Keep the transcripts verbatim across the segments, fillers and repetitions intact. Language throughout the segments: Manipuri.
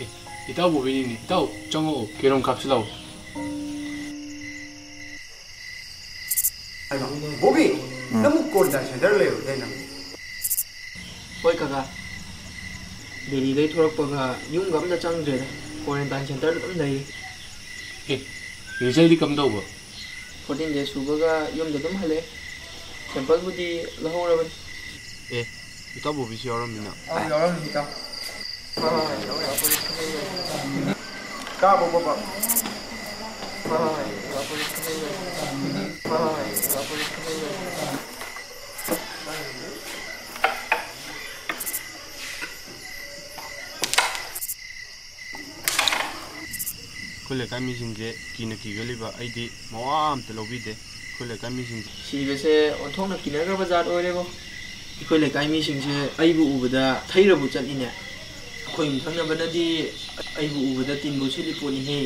ꯑꯦ, ꯏꯇꯥꯎ ꯕꯣꯕꯤꯅꯤꯅꯦ꯫ ꯏꯇꯥꯎ, ꯆꯪꯉꯛꯑꯣ, ꯀꯦꯔꯣꯝ ꯀꯥꯞꯁꯤ ꯂꯥꯛꯑꯣ꯫ ꯍꯥꯏꯃ, ꯕꯣꯕꯤ, ꯎꯝ꯫ ꯅꯪꯕꯨ quarantine centre ꯂꯩꯔꯨꯗꯥꯏ ꯅꯪ? ꯍꯣꯏ ꯀꯀꯥ, ꯗꯦꯜꯂꯤꯗꯩ ꯊꯣꯔꯛꯄꯒ ꯌꯨꯝꯒ ꯑꯝꯇ ꯆꯪꯗ꯭ꯔꯦꯗ, quarantine centreꯗ ꯑꯗꯨꯝ ꯂꯩꯔꯤ꯫ ꯑꯦ, resultꯗꯤ ꯀꯝꯗꯧꯕ? Fourteen days ꯁꯨꯕꯒ ꯌꯨꯝꯗ ꯑꯗꯨꯝ ꯍꯜꯂꯛꯑꯦ꯫ Sampleꯕꯨꯗꯤ ꯂꯧꯍꯧꯔꯕꯅꯤ꯫ ꯑꯦ, ꯏꯇꯥꯎ ꯕꯣꯕꯤꯁꯨ ꯌꯥꯎꯔꯝꯃꯤꯅ꯫ ꯑꯧ, ꯌꯥꯎꯔꯝꯃꯤ ꯏꯇꯥꯎ꯫ ꯍꯣꯏ, ꯍꯣꯏ, ꯍꯣꯏ, ꯌꯥꯎꯔꯝꯃꯤ꯫ ꯀꯥꯕ ꯈꯣꯠꯄ꯫ ꯍꯣꯏ, ꯍꯣꯏ, ꯍꯣꯏ, ꯌꯥꯎꯔꯝꯃꯤ꯫ ꯍꯣꯏ, ꯍꯣꯏ, ꯍꯣꯏ, ꯌꯥꯎꯔꯝꯃꯤ꯫ ꯑꯩꯈꯣꯏ ꯂꯩꯀꯥꯏ ꯃꯤꯁꯤꯡꯁꯦ ꯀꯤꯅ ꯀꯤꯒꯜꯂꯤꯕ, ꯑꯩꯗꯤ ꯃꯋꯥ ꯑꯝꯇ ꯂꯧꯕꯤꯗꯦ ꯑꯩꯈꯣꯏ ꯂꯩꯀꯥꯏ ꯃꯤꯁꯤꯡꯁꯦ꯫ ꯁꯤꯕꯁꯦ ꯑꯣꯟꯊꯣꯛꯅ ꯀꯤꯅꯈ꯭ꯔꯕ ꯖꯥꯠ ꯑꯣꯏꯔꯦꯕꯣ꯫ ꯑꯩꯈꯣꯏ ꯂꯩꯀꯥꯏ ꯃꯤꯁꯤꯡꯁꯦ ꯑꯩꯕꯨ ꯎꯕꯗ ꯊꯩꯔꯕꯨ ꯆꯠꯂꯤꯅꯦ꯫ ꯑꯩꯈꯣꯏ ꯌꯨꯝꯊꯪꯅꯕꯅꯗꯤ ꯑꯩꯕꯨ ꯎꯕꯗ ꯇꯤꯟꯕꯨ ꯁꯤꯠꯂꯤ ꯄꯣꯠꯅꯤꯍꯦ꯫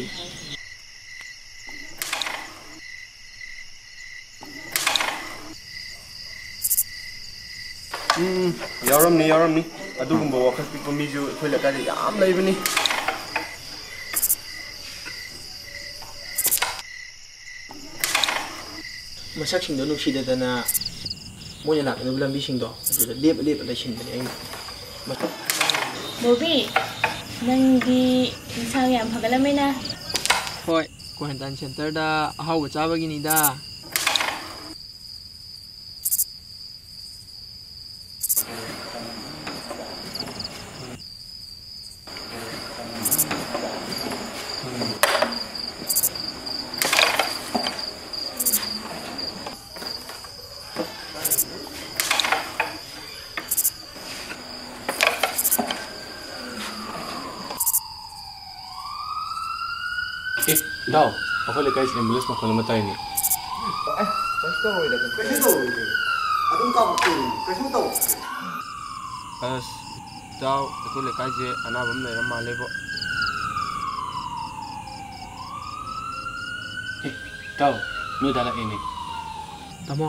ꯎꯝ, ꯌꯥꯎꯔꯝꯅꯤ, ꯌꯥꯎꯔꯝꯅꯤ꯫ ꯑꯗꯨꯒꯨꯝꯕ ꯋꯥꯈꯜ ꯄꯤꯛꯄ ꯃꯤꯁꯨ ꯑꯩꯈꯣꯏ ꯂꯩꯀꯥꯏꯗ ꯌꯥꯝ ꯂꯩꯕꯅꯤ꯫ ꯃꯁꯛꯁꯤꯡꯗꯣ ꯅꯨꯡꯁꯤꯗꯗꯅ ꯃꯣꯏꯅ ꯂꯥꯛꯀꯗꯕ ꯂꯝꯕꯤꯁꯤꯡꯗꯣ ꯑꯗꯨꯗ ꯂꯦꯞ ꯂꯦꯞꯄ ꯂꯩꯁꯤꯟꯕꯅꯦ ꯑꯩꯅ꯫ ꯕꯣꯕꯤ, ꯅꯪꯗꯤ ꯅꯁꯥ ꯌꯥꯝ ꯐꯒꯠꯂꯝꯃꯦꯅ꯫ ꯍꯣꯏ, quarantine centreꯗ ꯑꯍꯥꯎꯕ ꯆꯥꯕꯒꯤꯅꯤꯗ꯫ ꯑꯦ, ꯏꯇꯥꯎ, ꯑꯩꯈꯣꯏ ꯂꯩꯀꯥꯏꯁꯤ ambulance ꯃꯈꯣꯟ ꯑꯃ ꯇꯥꯏꯅꯦ꯫ ꯑꯦ, ꯀꯩꯁꯨ ꯇꯧꯔꯣꯏꯗ, ꯀꯩꯁꯨ ꯀꯩꯁꯨ ꯇꯧꯔꯣꯏꯗ꯫ ꯑꯗꯨꯝ ꯀꯥꯞꯄꯛꯇꯣꯏꯅꯤ, ꯀꯩꯁꯨ ꯇꯧꯔꯣꯏ꯫ ꯑꯁ, ꯏꯇꯥꯎ, ꯑꯩꯈꯣꯏ ꯂꯩꯀꯥꯏꯁꯦ ꯑꯅꯥꯕ ꯑꯃ ꯂꯩꯔ ꯃꯥꯜꯂꯦꯕꯣ꯫ ꯑꯦ, ꯏꯇꯥꯎ, ꯅꯣꯏ ꯗꯥ ꯂꯥꯛꯑꯦꯅꯦ꯫ ꯇꯥꯃꯣ꯫